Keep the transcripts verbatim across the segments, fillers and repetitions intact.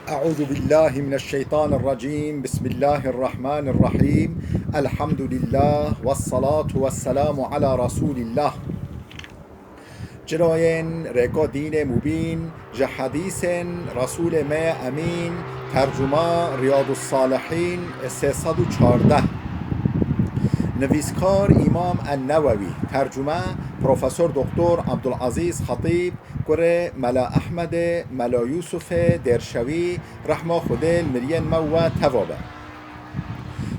أعوذ بالله من الشيطان الرجيم. بسم الله الرحمن الرحيم. الحمد لله والصلاة والسلام على رسول الله. Çirayên rêka dînê mubîn, ji hedîsên Resûlê me Emîn, tercuma Riyadus Salihîn sê sed û çardeh. Nivîskar Îmam En-Newewî, tercuma Profesor Doktor Abdulazîz Xetîb, kurê Mela Ehmedê, Mela Yûsufê Dêrşewî, rehma Xwedê li miriyên me we teva be.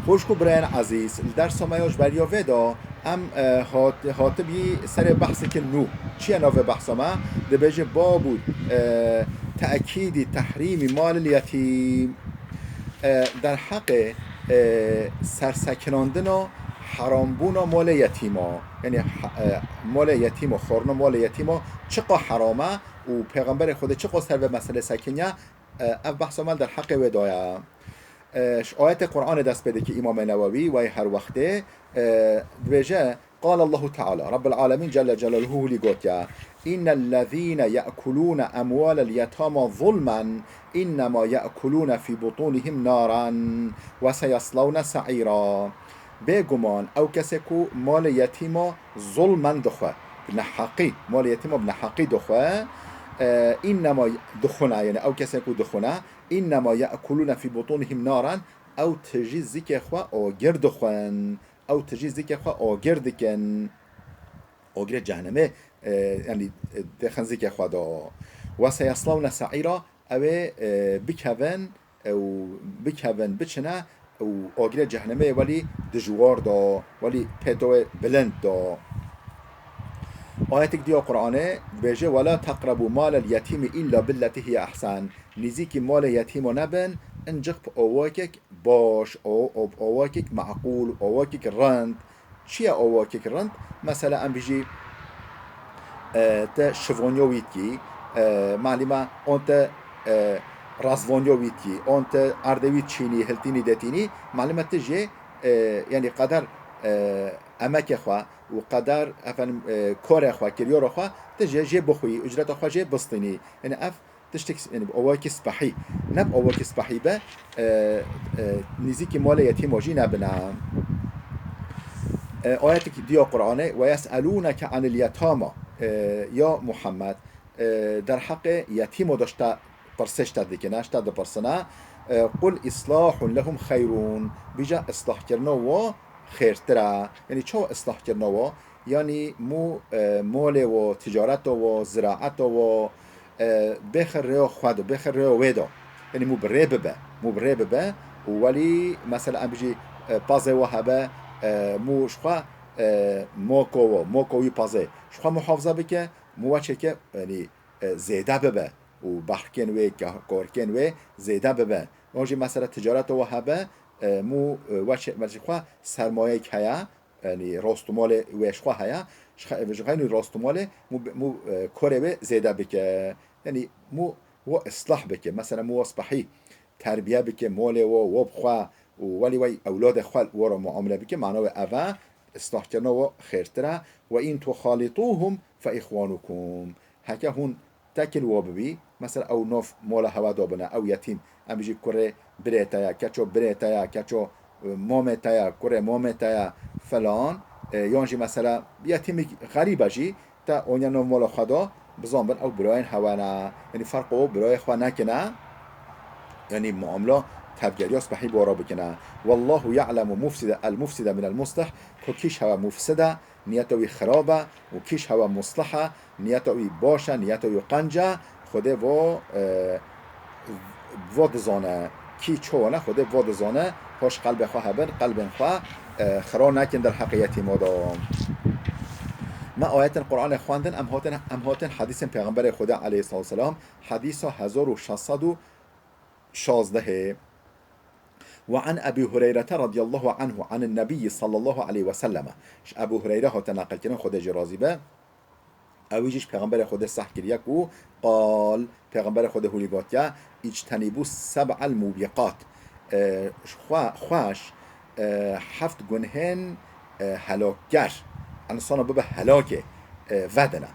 Xwişk û birayên ezîz, li dersa me ya ji beriya vê de em, e, hat-, hatibî serê behsekî nû. Çi ye navê behsa me? Dibêje babû, e, te'kîdî tehrîmî malil yetîm. E, derheqê, e, sersekinandina herambûna malê yetîma. Yanî, ha-, e, malê yetîma, xwarina malê yetîma çiqa heram e û Pêxemberê Xwedê çiqa ser vê meselê sekiniye, e, ev behsa me li derheqê wê daye. E, ji ayetê Qur'anê dest pê dike Îmamê Newewî, wey her wextê, e, dibêje, قال الله تعالى، Rabbul Alemîn Celle Celaluhu hûlî gotiye, إن الذين يأكلون أموال اليتامى ظلما إنما يأكلون في بطونهم نارا وسيصلون سعيرا. Bêguman ew kesê ku malê yetîma zulmen dixwe, bi neheqî, malê yetîma bi neheqî dixwe, e, înnema dixwine, yanî ew kesê ku dixwine, înnema ye'kulûne fî butûnihîm naran, ew tijî zikê xwe agir dixwin, ew tijî zikê xwe agir dikin. Agirê cehnemê, e, yanî, e, dixin zikê xwe de. Ve seyeslawne se'îra, ew ê, e, bikevin, e, û bikevin, biçine û agirê cehnemê welî dijwar de, welî pêtewê bilind de. Ayetik diya Qur'anê dibêje, "Ve la teqrebû malel yetîmî îlla billetî hiye ehsen." Nîzîkî malê yetîma nebin, incik bi awakek baş, o, o, awakek me'qûl, awakek rind. Çi ye awakek rind? Mesela em bijî, e, te şivoniyo wî dikî, e, malîme on te, e, razvoniyo wî dikî, on te erdê wî çînî, hiltînî, detînî, malîme tu jê, e, yanî qeder, e, emekê xwe û qeder, efendim, e, korê xwe, kiryora xwe, tu jê, jê bixwî, ucreta xwe jê bistînî. Yanî ev tiştek s-, yanî bi awakî spehî. Ne bi awakî spehî be, e, e, nîzîkî malê yetîma jî nebine. E, ayetekî diya Qur'anê, "Ve yes'elûneke anil yetama", e, ya Muhammed, e, derheqê yetîma de ji te pirsê ji te dikine, ji te dipirsine, e, "Qul islahun lehum xeyrûn", bîje islahkirina wa xêrtir e. Yanî çawa islahkirina wa? Yanî mû, e, molê wo, ticareta wo, ziraeta wo, e, bêxe rêya xwe de, bêxe rêya wê de. Yanî mû bi rê bibe, mû bi rê bibe û welî mesela em bijî, e, pazê wo hebe, e, mû ji xwe, e, moko wo, moko wî pazê ji xwe muhafaza bike, mû we çêke, yanî, e, zêde bibe û behrkên wê, ka-, karkên wê zêde bibe. Wan jî mesela ticareta wo hebe, e, mû, e, we çê-, we ji xwe sermayeyek heye, yanî rastûmalê wê ji xwe heye, ji xe-, ji xeynî rastûmalê mû, mû, e, korê wê zêde bike. Yanî mû wo islah bike. Mesela mû wo spehî terbiye bike, molê wo, wo bi xwe û welî wey ewladê xwe wo re muamele bike. Mana wê ev e, islahkirina wo xêrtir e. "Ve in tuxalitûhum fe îxwanûkum." Heke hûn tekil wo bibî, mesela ew nav mala hewe de bine, ew yetîm, em bijî kurê birê te ye, keça birê te ye, keça, e, mamê te ye, kurê mamê te ye, filan, e, yan jî mesela yetîmî xerîb e jî, te oniya nav mala xwe de, bizan bin ew birayên hewe ne. Yanî ferqo birayê xwe nekine, yanî muamela tevgeriya spehî bi we re bikine. "Wallahu ya'lemu mufside, el mufside minel muslih", ku kîş hewe mufsid e, niyeta wî xirab e û kîş hewe muslih e, niyeta wî baş e, niyeta wî qenc e, Xwedê vo, e, vo dizane. Kî çawa ne, Xwedê vo dizane, paş qelbê xwe hebin, qelbên xwe, e, xira nekin derheqê yetîma de. Me ayetên Qur'anê xwendin, em hatin, em hatin hedîsên Pêxemberê Xwedê aleyhissalatu vesselam, hedîsa hezar û şeş sed û şazdehê. Ve an Ebî Hureyrete radiyallahu anhu anin Nebiyyi sallallahu aleyhi ve selleme. Ji Ebû Hureyre hate neqilkirin, Xwedê jê razî be. Ewî jî ji Pêxemberê Xwedê seh kiriye ku qal, Pêxemberê Xwedê hûlî gotiye, "Îctenîbû seb'el mûbîqat." E, ji xwe, xweş, e, heft gunhên, e, helakger, insana bibe helakê, e, vedine.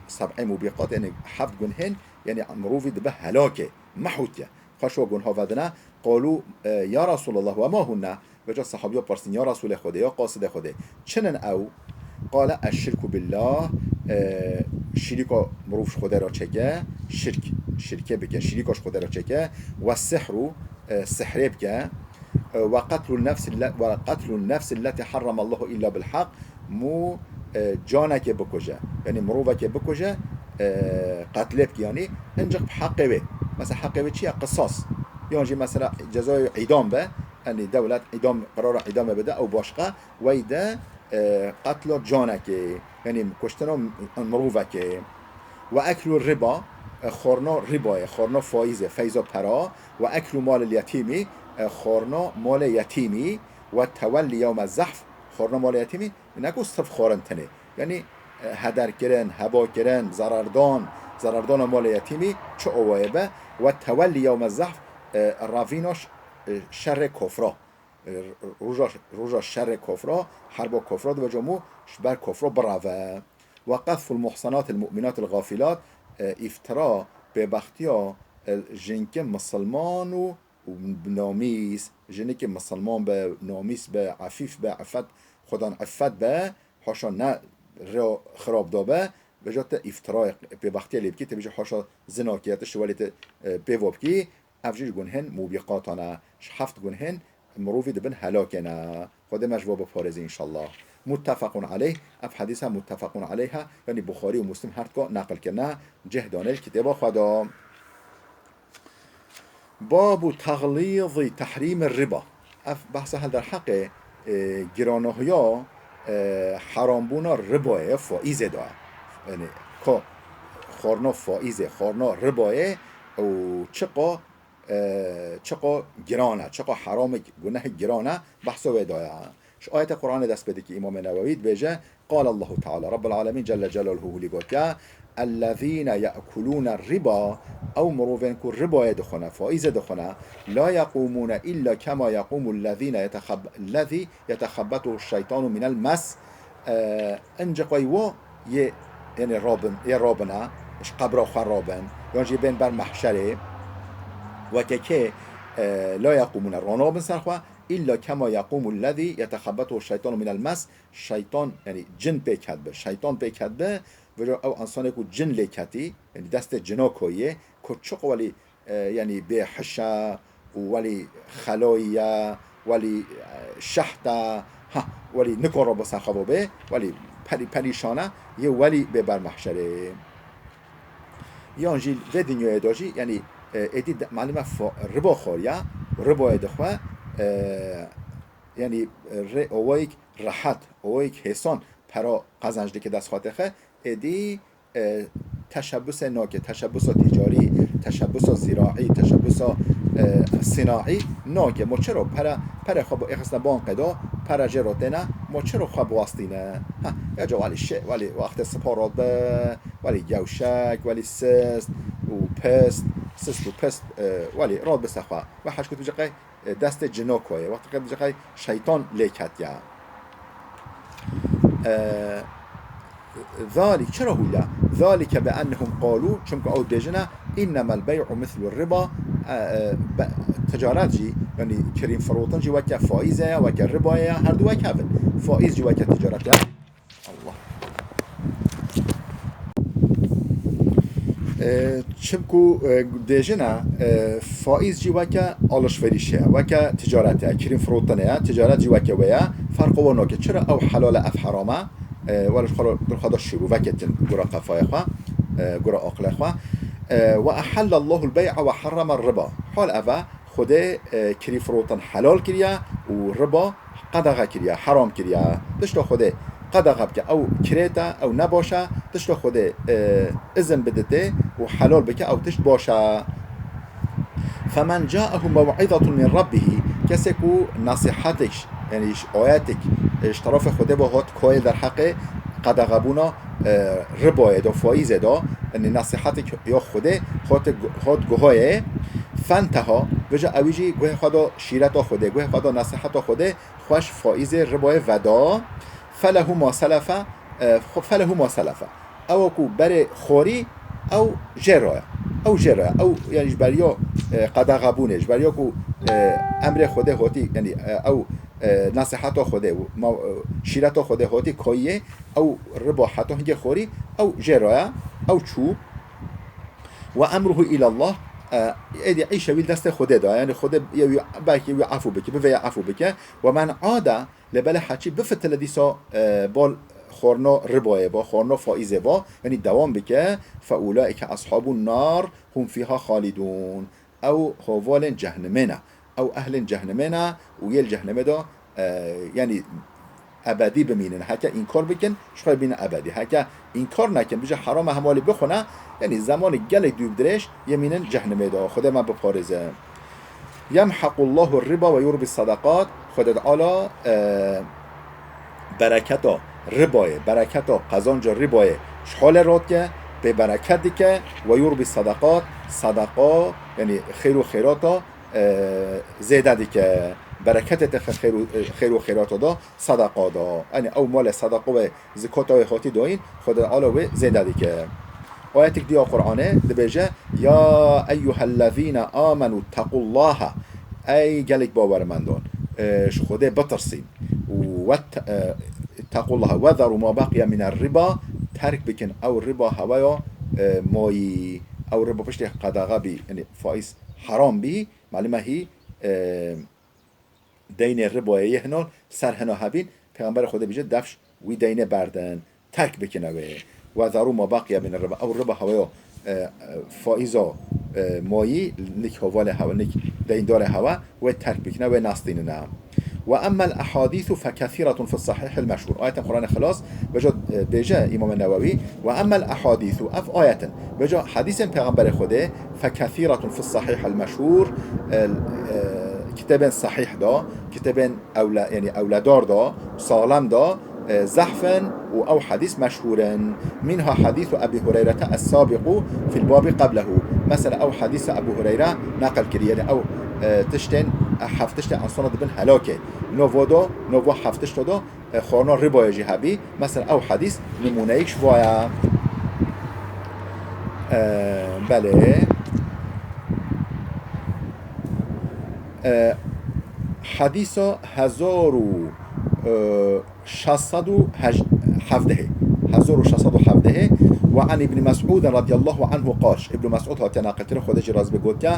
Seb'ê mûbîqat, yanî heft gunhên, yanî mirovî dibe helakê, mehûtiye. xweş û gunha vedine. Qalû, e, ya Resûlallah, we ma hunne? Vêca sehabiya pirsîn, ya Resûlê Xwedê, ya qasidê Xwedê, çi nin ew? Qale, eşşirku billah, e, şirîka mirov ji Xwedê re çêke, şirk, şirkê bike, şirîka ji Xwedê re çêke, we sihru, e, sihrê bike, e, we qetlun nefsi le-, we qetlun nefsi lletî harramallahu illa bil haq, mû, e, canekê bikuje, yanî mirovekê bikuje, e, qetlê bike, yanî hincik bi heqê wê. Mesela heqê wê çi ye? Qisas. Yan jî mesela cezayê îdam be, yanî dewlet îdam, qerara îdamê bide, ew başqa, wey de, e, qetla canekê, yanî kuştina mirovekê. Ve eklu riba, e, xwarina ribayê, xwarina faîzê, feyza pera, ve eklu malil yetîmî, e, xwarina malê yetîmî, ve tewellî yewme zehf, xwarina malê yetîmî, ne ku sirf xwarin tenê. Yanî, e, hederkirin, hebakirin, zerardan, zerardana malê yetîmî çi awayê be, ve tewellî yewme zehf, e, revîna ş-, e, şerê kofra. E, roja, roja şerê kofra, herba kofra dibêje mû ji ber kofra bireve. Ve qezful muhsenatil mu'minatil gafilat, e, îftira, bêbextiya, e, jinkê misilman û û bi namîs, jinikê misilman be, namîs be, efîf be, effet, xwedan effet be, haşa ne rê xirab da be, vêca te îftirayê pêbextiyê lê bikî, te bêjî haşa zina kiriye, tiştê welê te, e, pê va bikî, ev jî ji gunhên mûbîqatan e. Ji heft gunhên mirovî di bin helakê ne. Xwedê me ji bo biparêze înşallah. Muttefequn aleyh, ev hedîsa muttefequn aleyh e, yanî Buxarî û Muslim her dika neqil kirine, cih dane li kitêba xwe de. Babu teğlîzî tehrîmî riba. Ev behsa hel derheqê, e, giranahiya, e, herambûna ribayê, faîzê de ye. Yanî, ka xwarina faîzê, xwarina ribayê û çiqa, e, çiqa giran e, çiqa heramê, gunehê giran e, behsa wê de ye. Ji ayetê Qur'anê dest pê dike Îmamê Newewî dibêje, Qale Allahu Teala, Rabbul Alemîn Celle Celaluhu hûlî gotiye, Ellezîne ye'kulûne riba, ew mirovên ku ribayê dixwine, faîzê dixwine, la yeqûmûne illa kema yeqûmul lezîne yetexeb-, lezî yetexebbetuhu şeytanu minel mes, e, ince xwe wa yê, yanî rabin, yê rabine, ji qebra xwe rabin, yan jî bên ber mehşerê, weke kê, e, la yeqûmûne, ranabin ser xwe, illa kema yeqûmul lezî yetexebbetuhu şeytanu minel mes, şeytan, yanî cin pê ket bi, şeytan pê ket bi, vêca ew insanê ku cin lê ketî, yanî destê cina koyê, ku çiq welî, e, yanî bê hiş e û welî xelayî ye, welî, e, şeht e, ha, welî nikare bi ser xwe bê, welî perî-, perîşan e, yê welî bê ber mehşerê. Yan jî vê dinyayê de jî, yanî, e, êdî de-, malûm e fa-, riba xwariye, ribayê dixwe, e, yanî, e, rê awayek rehet, awayek hêsan pera qezenc dike dest xwe têxe, êdî, e, teşebbusê nake, teşebbusa tîcarî, teşebbusa zîraî, teşebbusa, e, sînaî nake. Ma çira pere, pere xwe bi êxisne bankê de, pere jê re têne, ma çira xwe biwestîne? Ha, ya ca welî şê, welî wextê sipa radibe, welî gewşek, welî sist û pist, sist û pist, e, welî radibe ser xwe. We heş kut biciqey, e, destê cino koyê. Wextê qey biciqey şeytan lê ketiye. E, zalik, çira hûya? Zalike bi ennehum qalû, çimku ew dibêjine, innemel bey'u mislu riba, e, e, be-, ticaret jî, yanî kirîn firotin jî weke faîzê ye, weke ribayê ye, her du wek hev in. Faîz jî weke ticaret ye. Allah. E, çimku, e, dêjine, e, faîz jî weke alişverîşê ye, weke ticaretê ye, kirîn firotinê ye, ticaret jî weke wê ye, ferqo wan nake. Çira ew helal e, ev heram e? E, wele ji xwe re, di xwe de şîrûvekê tin gura qefayê xwe, e, gura aqilê xwe. E, ve ehellallahul bey'a ve harrama riba. Hal ev e, Xwedê, e, kirî firotin helal kiriye û riba qedexe kiriye, heram kiriye. Tişta Xwedê qedexe bike, ew kirêt e, ew ne baş e. Tişta Xwedê, e, izin biditê û helal bike, ew tişt baş e. Femen caehu mew'izatun min rabbihî, kesê ku nesîhetek, yanî ji ayetek, e, ji terefê Xwedê bo hat koyê derheqê qedexebûna, e, ribayê de, faîzê de, yanî nesîhetek ya Xwedê hat, hat guhayê, fenteha, vêca ewî jî guhê xwe da şîreta Xwedê, guhê xwe da nesîheta Xwedê, xweş faîzê ribayê veda, felehu ma selefe, e, xwe-, felehu ma selefe. Ew ku berê xorî, ew jê re ye. Ew jê re ye. Ew, yanî ji beriya e, qedexebûnê, ji ber ya ku, e, emrê Xwedê hatî, yanî, e, ew, e, nesiheta Xwedê, ma-, e, şîreta Xwedê hatî kayiyê, ew riba heta hingê xwarî, ew jê re ye, ew çû. Ve emruhu ilallah, e, êdî îşe wî destê Xwedê de, yanî Xwedê yê wî, belkî wî efû bike, bivê yê efû bike. Ve men ade, lê belê heçî bifitile dîsa, e, bal xwarina ribayê va, xwarina faîzê va, yanî dewam bike, fe ulaike eshabun nar hum fiha xalidun. Ew havalên cehnimê ne. Ew ehlên cehnimê ne û yê li cehnimê de, e, yanî ebedî bimînin. Heke înkar bikin, ji xwe bînin ebedî. Heke înkar nekin, bijî heram e, hemalî bixwine, yanî zemanek gelek dû bi dirêj, yê mînin cehnimê de. Xwedê me biparêze. Yemhequllahu riba ve yurbi sadaqat. Xwedê Teala, e, bereketa ribayê, bereketa qezanca ribayê ji holê radike, bê bereket dike, ve yurbi sadaqat, sadaqa, yanî xêr û xêrata, e, zêde dike. Bereketê te xêr û, xêr û xêrata da, sadaqa da. Yanî ew malê sadaqa wê, zikata wê hatî dayîn, Xwedê Teala wê zêde dike. Ayetek dî ya Qur'anê dibêje, "Ya eyyuhellezîne amenu tequllaha." Ey gelek bawermendan, e, ji Xwedê bitirsîn. Û wet-, e, tequllaha. "Ve zeru ma beqiye miner riba." Terk bikin ew riba heweya, e, mayî. Ew riba piştê qedexe bî, yanî faîz heram bî. Malum e hî, e, deynê ribayê yê hinan ser hina hebîn, Pêxemberê Xwedê bêje, defş wî deynê berdin, terk bikine wê. Ve zeru ma beqiye min riba. Ew riba hewe yo, e, e, faiza, e, mayî, nik hevalê hewe, nik deyndarê hewe, wê terk bikine, wê nastînine. Ve emmel ehadîsu fe kethîretun fi sahihil meşhur. Ayetên Qur'anê xilas, bejo, e, bêje Îmamê Newewî, ve emmel ehadîsu, ev ayetin, bejo hedîsên Pêxemberê Xwedê, fe kethîretun fi sahihil meşhur, e, e, kitêbên sahih da, kitêbên ewle-, yanî ewledar da, saxlem da, e, zehf in û ew hedîs meşhûr in. Minha hedîsu Ebî Hureyrete es-sabiqu fil babi qeblehu. Mesela ew hedîsa Ebû Hureyre neqil kirî, yanî ew, e, tiştên, e, heft tiştên ensana dibin helakê. Nova da, nova heft tişta da, e, xwarina ribayê jî hebî. Mesela ew hedîs nimûneyek ji va ye. E, belê. E, hedîsa hezar û, e, şeş sed û hevdehê. Hezar û şeş sed û hevdehê. Ve an Îbnî Mes'ûd radiyallahu anhu qal. Îbnî Mes'ûd hatiye neqilkirin, Xwedê jî razî be, gotiye,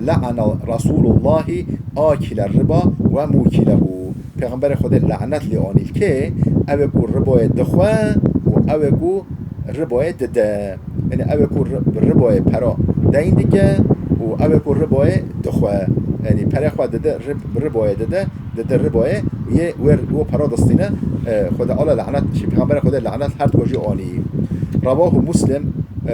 "Le'ane Resûlullahî akile riba ve mûkilehu." Pêxemberê Xwedê lanet lê anî li kê? Ew ê ku ribayê dixwe û ew ê ku ribayê dide. Yanî ew ê ku ri-, bi ribayê pera deyn dike û ew ê ku ribayê dixwe. Yanî perê xwe dide, rib-, ribayê dide, dide ribayê, yê wê, wê pera distîne, e, Xwedê Teala lanet, jî Pêxemberê Xwedê lanet her duwa jî anî. Rewahu Muslim, e,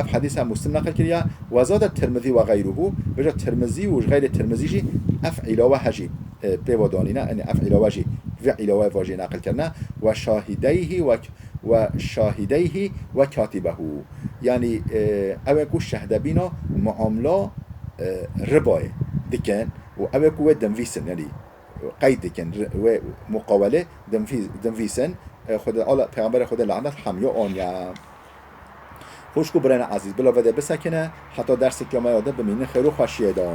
ev hedîs hem Muslim neqil kiriye. Ve zade Tirmizî ve xeyruhu, bejo Tirmizî û ji xeyrê Tirmizî jî ev îlawe he jî, e, pê ve danîne, yanî ev îlawe jî, vê îlawe ve jî neqil kirine. Ve şahideyhî ve, ve şahideyhî ve katibehu. Yanî, e, ew ê ku şehde bîna muamla, e, ribayê dikin û ew ê ku wê dinvîsin, yanî qeyd dikin, ri-, wê muqawelê dinvî-, dinvîsin, e, Xwedê Teala, Pêxemberê Xwedê lanet hemiya aniye. Xwişk û birayên ezîz, bila vê de bisekine, heta derseke me ya de bimînin xêr û xweşiyê de.